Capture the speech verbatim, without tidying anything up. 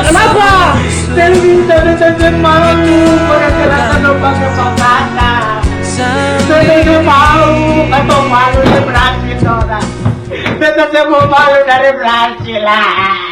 Kenapa? Saya minta, beta seng malu, orang terasa dong pake pakata. Saya seng malu, katong malu, dia berhasil, orang. Beta seng mau malu dari berhasil lah.